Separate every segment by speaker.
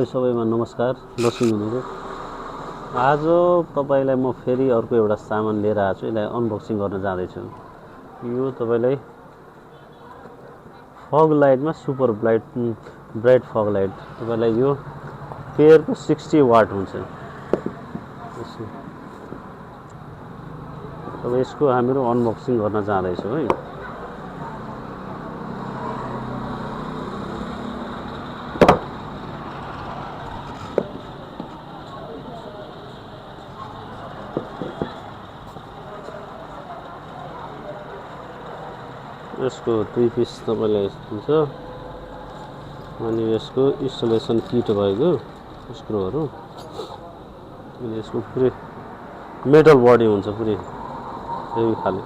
Speaker 1: सबैमा नमस्कार दर्शक हुनुहुन्थ्यो। आज तपाईलाई म फेरि अर्को एउटा सामान लिएर आएको छु। यसलाई अनबक्सिङ गर्न जाँदैछु। यो तपाईलाई फग लाइटमा सुपर ब्राइट फग लाइट तपाईलाई यो पेयरको 60 वाट हुन्छ। अब यसको हामीहरू अनबक्सिङ गर्न जाँदैछौँ है। यसको 2 पिस तपाईलाई हुन्छ अनि यसको इन्स्टलेसन किट भएको स्क्रूहरू अनि यसको पुरै मेटल बडी हुन्छ पुरै यही खाले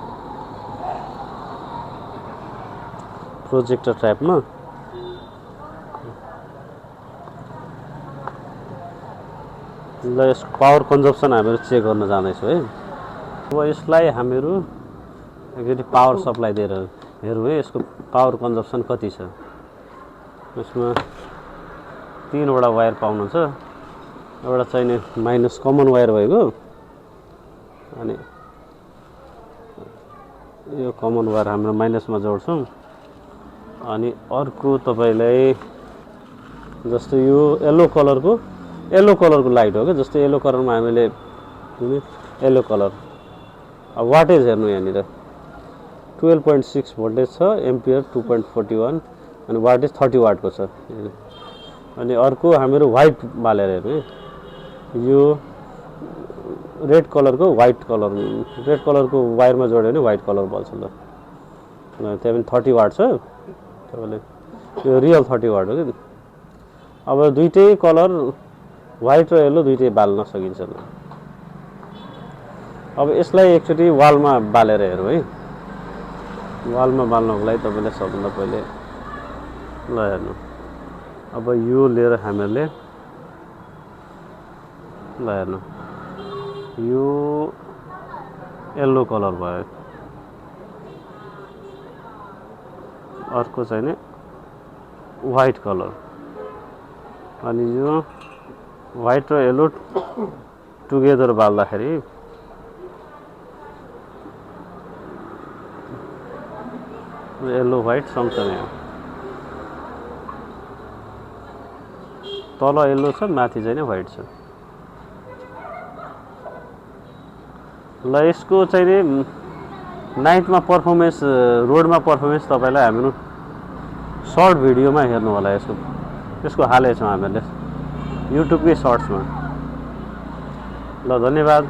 Speaker 1: प्रोजेक्टर टाइपमा ल यसको पावर कन्जम्पसन हामीहरू चेक गर्न जाँदैछौँ है। अब यसलाई हामीहरू एकचोटि पावर सप्लाई दिएर हेरौँ है यसको पावर कन्जम्पसन कति छ। यसमा 3वटा वायर पाउनुहुन्छ। एउटा चाहिने माइनस कमन वायर भएको अनि यो कमन वायर हाम्रो माइनसमा जोड्छौँ अनि अर्को तपाईलाई जस्तो यो येलो कलरको लाइट हो के जस्तो येलो कलरमा हामीले येलो कलर अब वाटेज हेर्नु यहाँनिर 12.6 भोल्टेज छ एम्पियर 2.41 अनि वाटेज 30 वाटको छ। अनि अर्को हामीहरू व्हाइट बालेर हेर्नु यो रेड कलरको वायरमा जोड्यो भने व्हाइट कलर बल्छ ल त्यहाँ पनि 30 वाट छ तपाईले यो रियल 30 वाट हो कि। अब दुईटै कलर व्हाइट र येलो दुईटै बाल्न सकिन्छ ल। अब यसलाई एकचोटि वालमा बालेर हेरौँ है। वालमा बाल्नको लागि तपाईले सबभन्दा पहिले ल हेर्नु अब यो लिएर हामीहरूले ल हेर्नु यो येलो कलर भयो। अर्को चाहिँ नि व्हाइट कलर अनि यो व्हाइट र येलो टुगेदर बाल्दाखेरि येलो व्हाइट सँगसँगै हो। तल येलो छ माथि चाहिँ नि व्हाइट छ। ल यसको चाहिँ नि नाइटमा पर्फर्मेन्स रोडमा पर्फर्मेन्स तपाईलाई हामीहरू सर्ट भिडियोमा हेर्नु होला। यसको हालेछौँ हामीहरूले युट्युबकै सर्ट्समा। ल धन्यवाद।